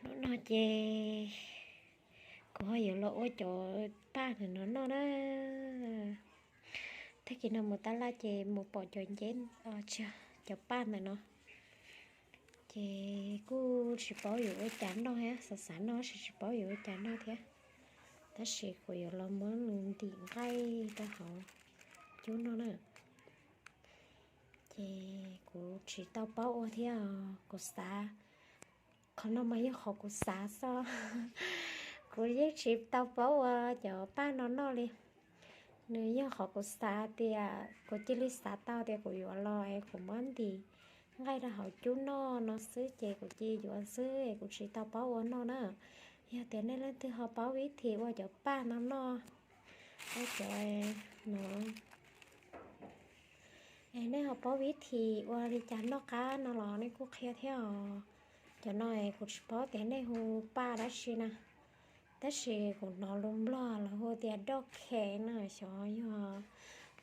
Hnub no ces kuv ho yuav los ua cov paj ntawm no noj na. Tag kis no mus tab laj ces mus pom cov nceb, tsis, cov paj ntawm no. Ces kuj tsis paub yuav ua cas noj thiab, xav xav noj tab sis tsis paub yuav ua cas noj thiab. Tab sis kuv yuav los muab nws ntim nqaij rau hauv cub noj na. Ces kuv tsis tau paub ua thiab os, kuv xav, qhov no mas yog qhov kuv xav xwb. Kuv yeej tsis tau paub ua cov paj no noj li. Nws yog qhov kuv xav tias kuv cia li xav tau tias kuv yuav los es kuv muab ntim nqaij rau hauv cub noj no xwb ces kuv cia li yuav xwb es kuv tsis tau paub ua noj na. Yog tias nej leej twg ho paub vib thim ua cov paj no noj, ua cov no, es nej ho paub vib thim ua li cas noj qab no los nej kuj qhia thiab os. Cov no es kuv tsis paub tias nej hu paj dab tsi na, tab sis kuv hnov lus Nplog lawv hu tias doj khe na, xyov yog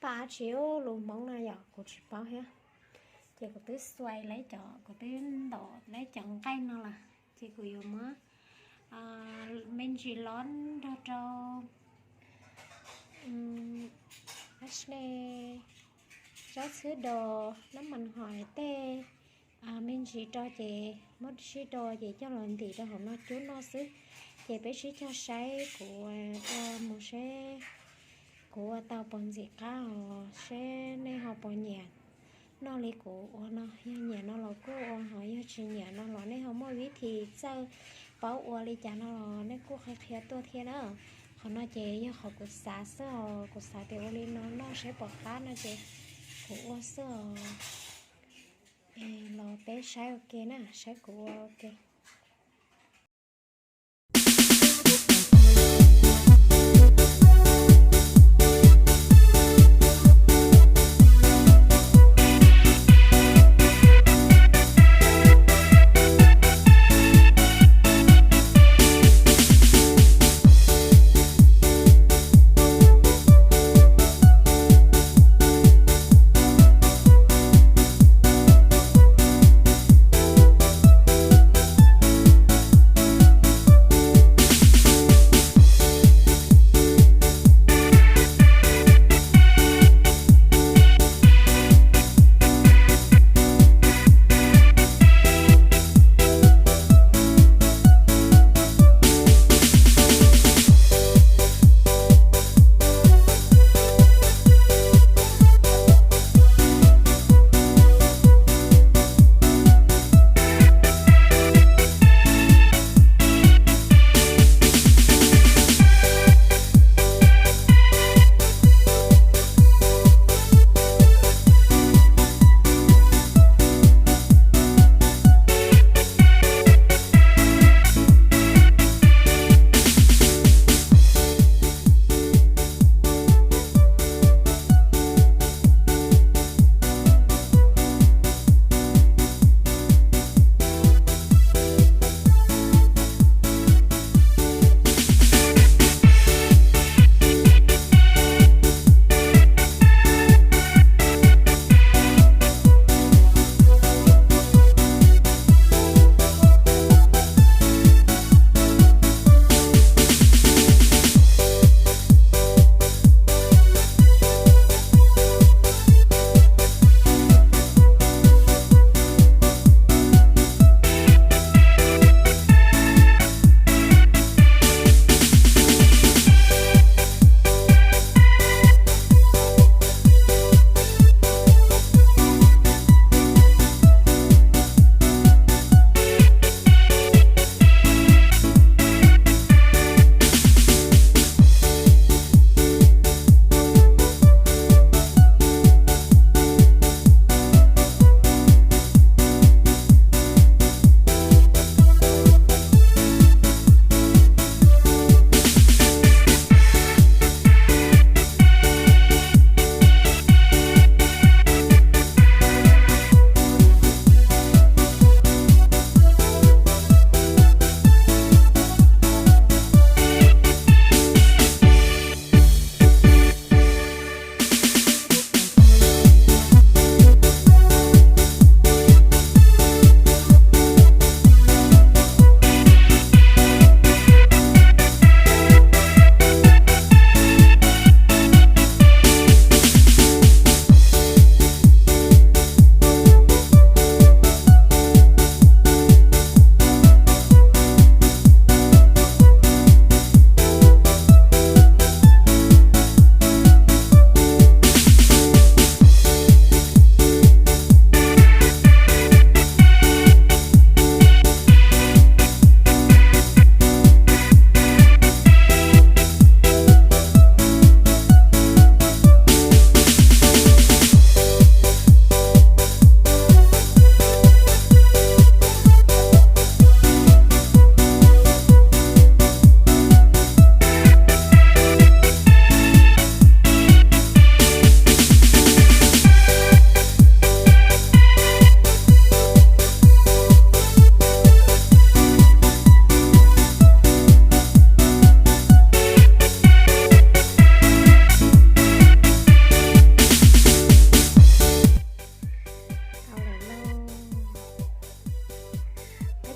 paj dab tsi lus Hmoob na yom, kuv tsis paub thiab. Ces kuv twb xuais lawv cov, kuv twb ntaus lawv cov nqaij no lawm, ces kuv yuav muab me ntsis los nrog rau dab tsi ne, zaub txhwb dos, nab mas hais tej me ntsis rau ces muab sib do ces coj los ntim rau hauv no cub noj xwb. Ces peb sib cog saib kuv ua mus seb kuv ua tau puas ntxim qab os, seb nej ho puas nyiam noj li kuv ua no. Yog nyiam no los kuj ua, ho yog tsis nyiam no los nej ho muaj vib thim txawj paub ua li cas no los nej kuj qhia qhia tuaj thiab na. Qhov no ces yog qhov kuv xav xwb os, kuv xav tias ua li no noj seb puas qab no ces kuv ua xwb os. Es los peb saib ua ke na, saib kuv ua ua ke.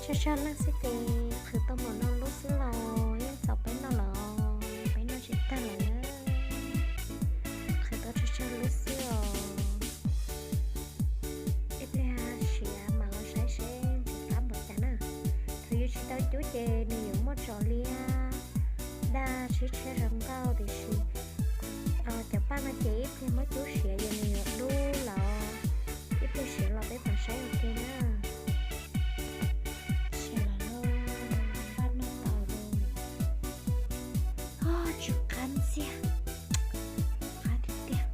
Tsawg tsawg leej xwb ces qhwv tau npaum no lub xwb los yeej txaus peb noj lawm os, peb noj tsis tag lawm na. Qhwv tau tsawg tsawg lub xwb os. Ib pliag siav mam los saib seb ntxim qab npaum cas na. Thaum yus tsis tau cub ces nws yuav muaj tsos liab daj sib tshiab zoo nkauj tiam sis cov paj no ces ib pliag muab cub siav ces nws yuav dub lawm. Ib pliag siav los peb mam saib ua ke na. Siav los lauj, paj noj tau lauj. Tsw qab ntxiag, qab tiag tiag.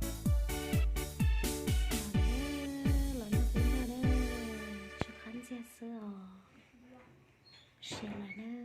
Los noj peb noj na, tsw qab ntxiag xwb os. Siav lawm na.